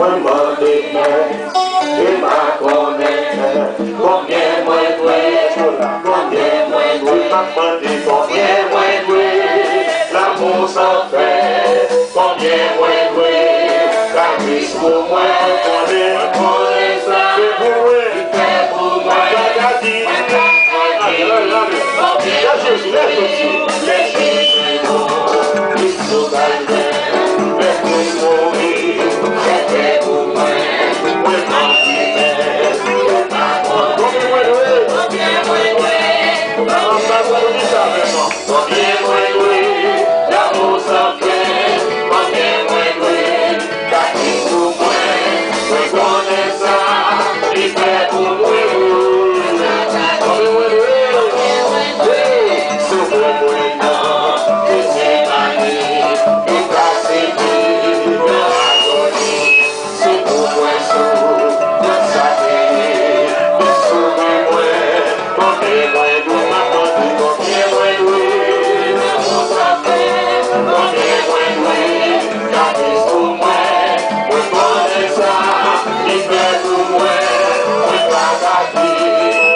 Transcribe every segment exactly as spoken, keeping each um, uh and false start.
Mwen mande mèsi, e m pa konnen konbyen mwen dwe. Konbyen mwen dwe. M ap mande konbyen mwen dwe. Lanmou san fen, konbyen mwen dwe. Kabris pou mwen, konnen, konnen sa. Se pou mwen. Li fè pou mwen. Bagay di. Mwen pa konnen konbyen mwen dwe. Lè Jezi, lè Jezi. Lè Jezi mouri sou Kalvè, lè Kris mouri, fè pou mwen, mwen pa konnen, mwen pa konnen konbyen mwen dwe. Konbyen mwen dwe. Konbyen mwen dwe. Konbyen mwen dwe, lanmou san fen, konbyen mwen dwe, Gade pou mwen, mwen konnen sa li fè pou mwen. Konbyen mwen dwe? Sove mwen nan Getsemane, li pase pi nan agoni. Se pou mwen sou, nan sa te ye, li sove mwen. Konbyen mwen dwe, m ap mande konbyen mwen dwe. Lanmou san fen, konbyen mwen dwe. Kabris pou mwen, mwen konnen sa li fè pou mwen. Mwen pa ka di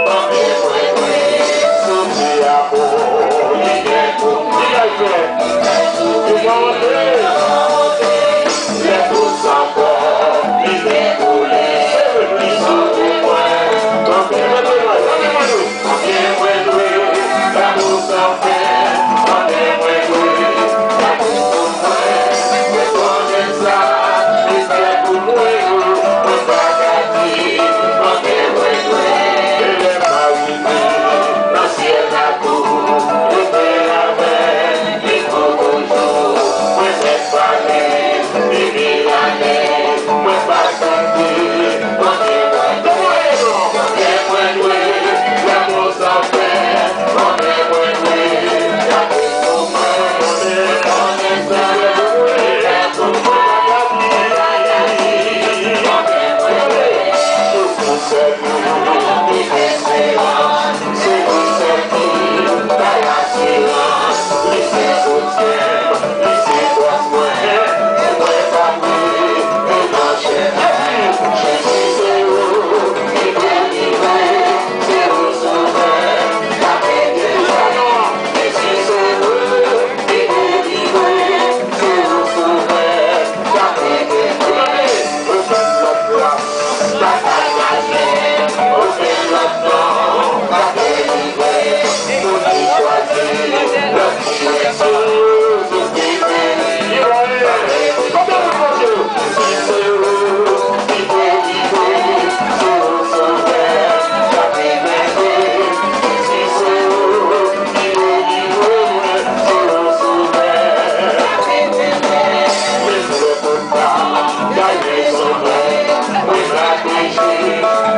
konbyen mwen dwe. Sou pye a pou li gen pou mwen. Li fè pou mwen. Li pa wonte. Lè tout sa kò li dekoule, li sove mwen. Konbyen mwen dwe? Konbyen mwen dwe? Lanmou san fen. Konbyen mwen dwe? Sa ki pou mwen, mwen konnen sa li fè pou mwen. Mwen pa ka di konbyen mwen dwe. E lè m a rive nan syèl la tou, mwen te avèk li pou toujou. Mwen mèt pale, li vin ale, mwen pa tande. Konbyen mwen dwe? Konbyen mwen dwe? Lanmou san fen. Konbyen mwen dwe? Gade pou mwen, mwen konnen sa li fè pou mwen. Konbyen mwen dwe? Jezi sèl li, li esperans. Se li sèl ki bay asirans, li se soutyen m, li se fòs mwen, mwen pa pè, mwen pa chèche. Jezi se ou ki delivre, se ou sovè, k ap ede m. Jezi se ou ki delivre, se ou sovè, k ap ede m. Okenn lòt plas pa ka chache, okenn lòt non pa delivre. Moun ki chwazi lòt direksyon, sou ki peri, pare. Kote moun Bondye yo? Si se ou ki delivre, se ou sovè, k ap ede m. Si se ou ki delivre mwen, se ou sovè, k ap ede m. Menm lè moun pa bay rezon mwen, mwen pa deje.